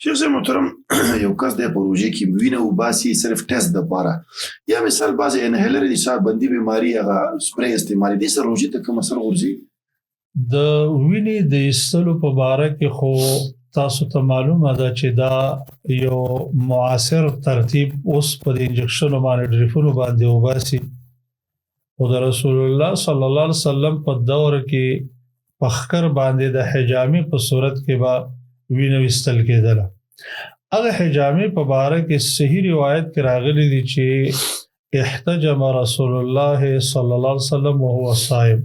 شیخ صاحب محترم، یو کس د پروژې کې وینه وباسي صرف ټیسټ د پاره، یا مثال بعضې انهیلر دي، ساه بندي بیماری، هغه سپری استعمالي دي، سره روژې ته کوم اثر غورځي؟ د وینې د ایستلو په باره کې خو تاسو ته معلومه ده چې دا یو معاصر ترتیب اوس په دې انجکشنو باندې، ډریفونو باندې وباسي، خو د رسول الله صلی الله علیه وسلم په دور کې په ښکر باندې د حجامې په صورت کې به وینه ویستل کېدله. هغه حجامې په باره کې صحیح روایت کې راغلي دي چې احتجم رسول الله صلی الله علیه وسلم وهو صائم.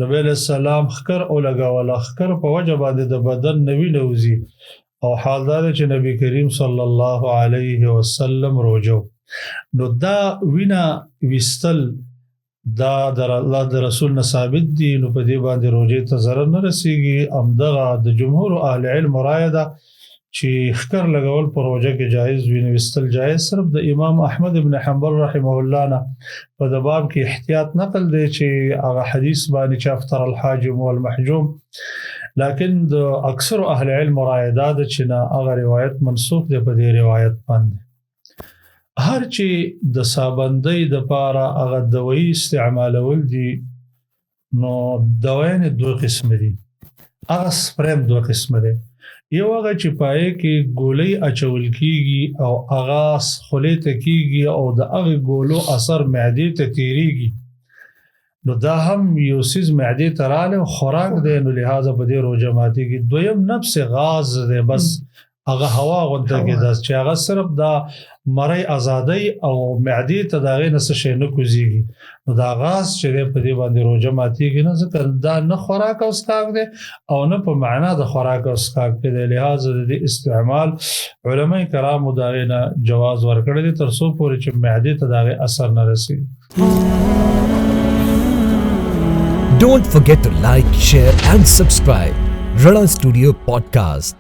نبی علیہ السلام ښکر ولګوله، ښکر په وجه باندې د بدن نه وینه وځي، او حال دا دی چې نبی کریم صلی الله علیه وسلم روژه. نو دا وینه ویستل دا د الله د رسول نه ثابت دي، نو په دې باندې روژې ته ضرر نه رسیږي. همدغه د جمهور اهل علم رایه ده چې ښکر لګول په روژه کې جایز وي، نو ویستل جایز. صرف د امام احمد ابن حنبل رحمه الله نه په د باب کې احتیاط نقل دی چې هغه حدیث باندې چې افطر الحاجم والمحجوم، لكن د اکثر اهل علم رایه دا ده چې نه، هغه روایت منسوخ دی په دې روایت باندې. هر چې د سابندۍ د پاره هغه دوایي استعمالول دي، نو دوايانې دوه قسمه دي، هغه سپریم دوه قسمه دي. یو هغه چې پای کې ګولۍ اچول کیږي او هغه خولې ته کیږي او د هغې ګولو اثر معدې ته تیریږي، نو دا هم یو څیز معدې ته راغلی او خوراک دی، نو لهذا په دې روژه ماتېږي. دویم نفس غاز دی، بس هغه هوا غونته کې ده چې هغه صرف دا مری ازادۍ او معدې ته د هغې نه څه شی نه کوزېږي، نو دا غاز چې دی په دې باندې روژه ماتېږي نه، ځکه دا نه خوراک او څښاک دی او نه په معنا د خوراک او څښاک کې دی. لهذا د دې استعمال علما کرامو د هغې نه جواز ورکړی دی تر څو پورې چې معدې ته د هغې اثر نه رسېږي. Don't forget to like, share and subscribe Rana Studio Podcast.